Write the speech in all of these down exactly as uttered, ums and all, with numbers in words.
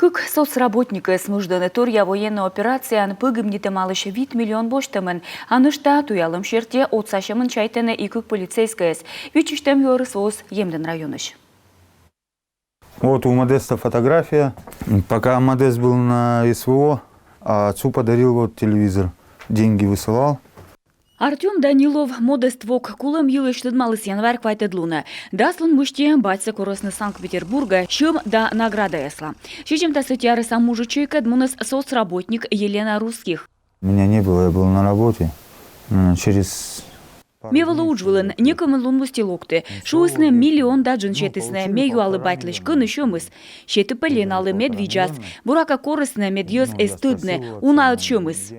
Кык соцработникӧс мыждӧны торъя военнӧй операцияын погибнитӧмалысь вит миллион босьтӧмын. А нӧшта туялӧм серти отсасьӧмын чайтӧны и кык полицейскӧйӧс. Виччысьтӧм юӧрыс воис Емдін районысь. Вот у Модеста фотография. Пока Модест был на СВО, а отцу подарил вот телевизор. Деньги высылал. Артём Данилов Модест вок кулӧм йылысь тӧдмаліс январь квайтӧд лунӧ. Дас лун мысти батьсӧ корисны Санкт-Петербургӧ сьӧм да наградаясла. Сизимдас ӧти арӧса мужичӧйкӧд муніс соцработник Елена Русских. Меня не было, я был на работе. М, через пару дней... Ме вӧлі удж вылын, некымын лун мысти локті. Шуисны, миллион да джын сетісны. Ме юалі батьлысь, кӧні сьӧмыс. Сеті пӧ Леналы, мед видзас. Буракӧ, корисны, мед йӧз эз тӧдны, уна ӧд сьӧмыс.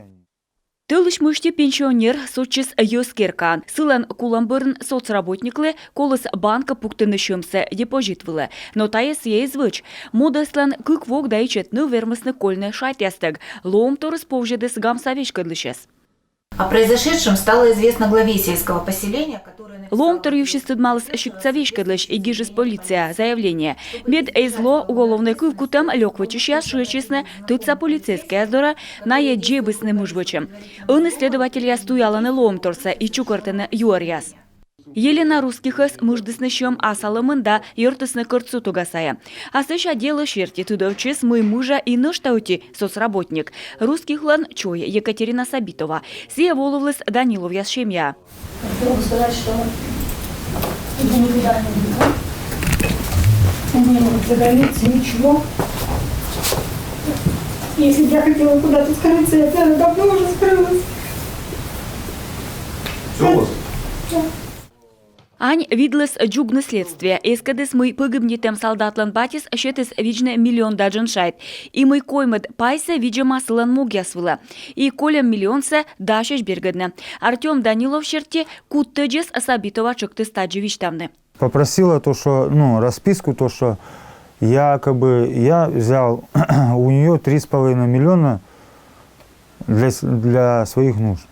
Тӧлысь мысти пенсионер сотчис йӧз керкаын. Сылӧн кулӧм бӧрын соцработниклы коліс банкӧ пуктыны сьӧмсӧ депозит вылӧ. Но тайӧ сійӧ эз вӧч. Модестлӧн кык вок да ичӧт нывъяс вермисны кольны шайтъястӧг. Лоӧмторйыс повзьӧдіс гамса веськӧдлысьӧс. О произошедшем стало известно главе сельского поселения, которое написал... Лоӧмтор йывсьыс тӧдмаліс сиктса веськӧдлысь и гижис полицияӧ заявление. Мед эз ло уголовнӧй кывкутӧм, лёк вӧчысьяс шыӧдчисны тӧдса полицейскӧйяс дорӧ, найӧ дзебисны мыж вӧчӧм. Ӧні следовательяс туялӧны лоӧмторсӧ и чукӧртӧны юӧръяс. Елена Русскихӧс мыждісны сьӧм асалӧмын да йӧртісны кӧрт сутуга сайӧ. А сэсся делӧ серти тыдовтчис, мый мыжа и нӧшта ӧти соцработник, Русскихлӧн чой Екатерина Сабитова. Сійӧ волывліс Даниловъяс семьяӧ. Хотела бы сказать, что это никуда не уйдет. У меня не загорится ничего. Если бы я хотела куда-то скрыться, я бы давно уже скрылась. Всё у вас? Да. Ань видліс дзугны следствие. Эскӧдіс, мый погибнитӧм салдатлӧн батьыс сетіс видзны миллион да джын шайт. И мый коймӧд пайсӧ видзӧма сылӧн могъяс вылӧ. И кольӧм миллионсӧ дасьӧсь бергӧдны. Артём Данилов серти, кудтӧдзыс Сабитова тшӧктіс тадзи висьтавны. Попросила то, что, ну, расписку, то, что якобы я взял у неё три с половиной миллиона для с-, для своих нужд.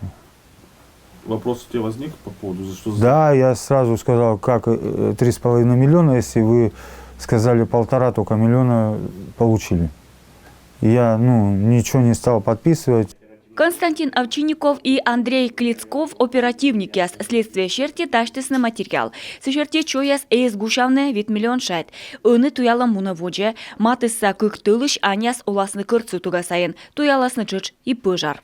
Вопрос у тебя возник по поводу, за что за... Да, я сразу сказал, как, э, три с половиной миллиона, если вы сказали полтора только миллиона получили. Я, ну, ничего не стал подписывать. Константин Овчинников и Андрей Клецков оперативникъяс следствие серти дасьтісны материал. Сы серти чойяс эз гусявны вит миллион шайт. Ӧні туялӧм мунӧ водзӧ. Матысса кык тӧлысь аньяс оласны кӧрт сутуга сайын. Туяласны тшӧтш и пӧжар.